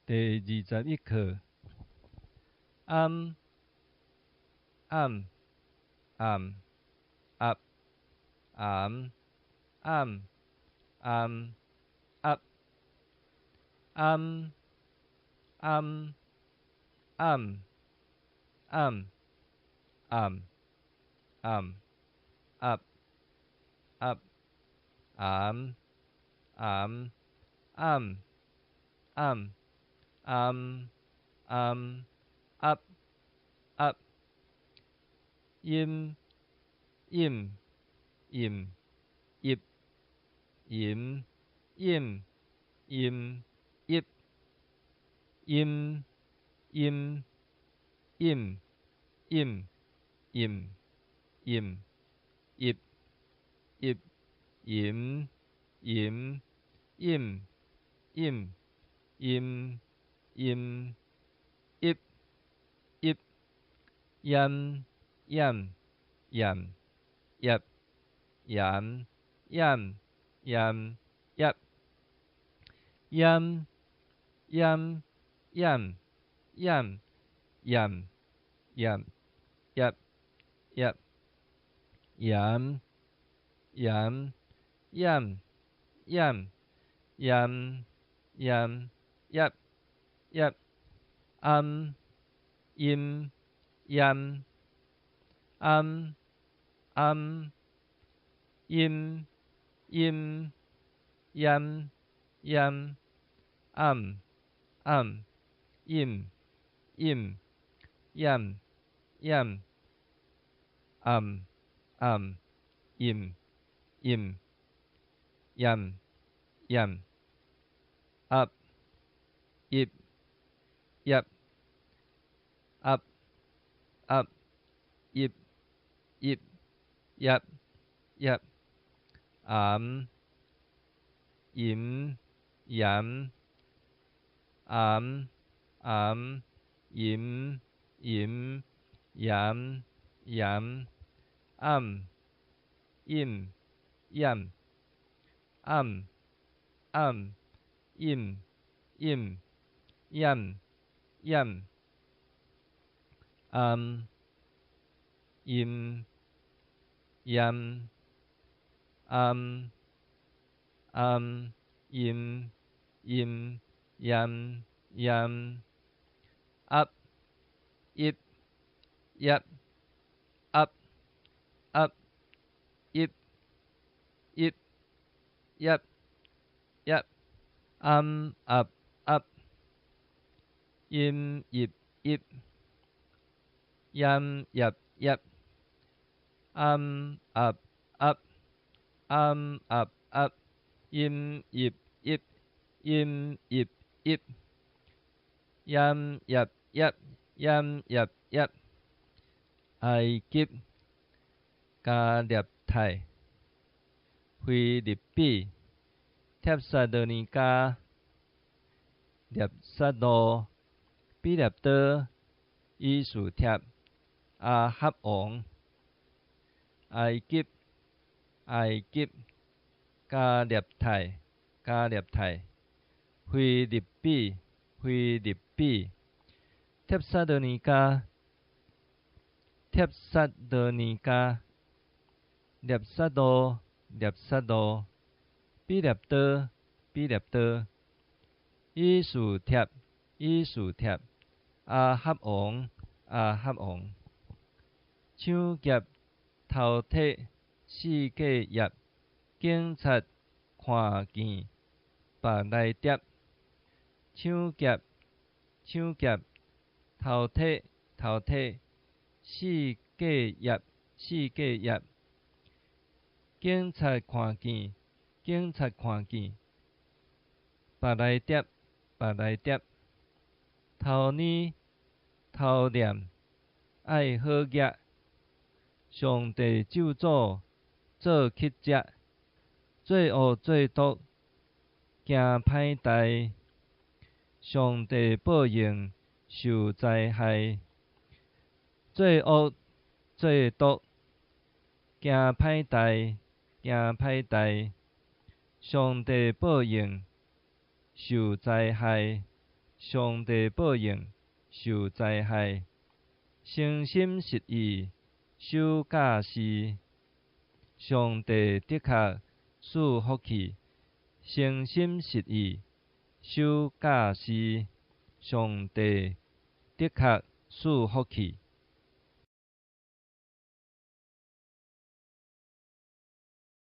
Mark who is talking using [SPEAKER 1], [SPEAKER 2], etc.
[SPEAKER 1] 第二十一課，暗、暗、暗、鴨、暗、暗、暗、鴨、暗、暗、暗、暗、暗、暗、鴨、鴨、暗、暗、暗、暗、暗、暗、鴨、鴨、陰、陰、陰、邑、陰、陰、陰、邑、陰、陰、陰、陰、陰、陰、邑、邑、淫、淫、陰、陰、陰、陰、邑、邑、厭、厭、厭、葉、鹽、厭、厭、葉、厭、厭、厭、厭、厭、厭、葉、葉、鹽、鹽、厭、厭、厭、厭、葉、葉、暗、陰、陰、暗、暗、陰、陰、陰、陰、暗、暗、陰、陰、陰、陰、暗、暗、陰、陰、陰、陰、鴨、邑、邑、鴨、鴨、邑、邑、葉、葉、暗、淫、鹽、暗、暗、淫、淫、鹽、鹽、暗、陰、陰、暗、暗、陰、陰、陰、陰、暗、陰、陰、暗、暗、陰、陰、陰、陰、鴨、邑、邑、鴨、鴨、邑、邑、邑、邑、暗、鴨、鴨、陰、邑、邑、陰、邑、邑、暗、鴨、鴨、暗、鴨、鴨、陰、邑、邑、陰、邑、邑、陰、邑、邑、陰、邑、邑、埃及、加勒泰、腓立比、帖撒羅尼迦、帖撒羅、比列多、以斯帖、亞哈王、埃及、埃及、加勒泰、加勒泰、腓立比、腓立比、帖撒羅尼迦、帖撒羅尼迦、帖撒羅、帖撒羅、比列多、比列多、以斯帖、以斯帖、亞哈王、亞哈王、搶劫、偷提、四界業、警察看見、白內蝶、搶劫、搶劫、偷提、偷提、四界業、四界業、警察看見、警察看見、白內蝶、白內蝶、頭呢、頭念、愛好額、上帝咒詛做乞食、做惡做毒、行歹代、上帝報應受災害、做惡做毒、行歹代、行歹代、上帝報應受災害、上帝報應，受災害，誠心實意守教示，上帝的確賜福氣，誠心實意守教示，上帝的確賜福氣。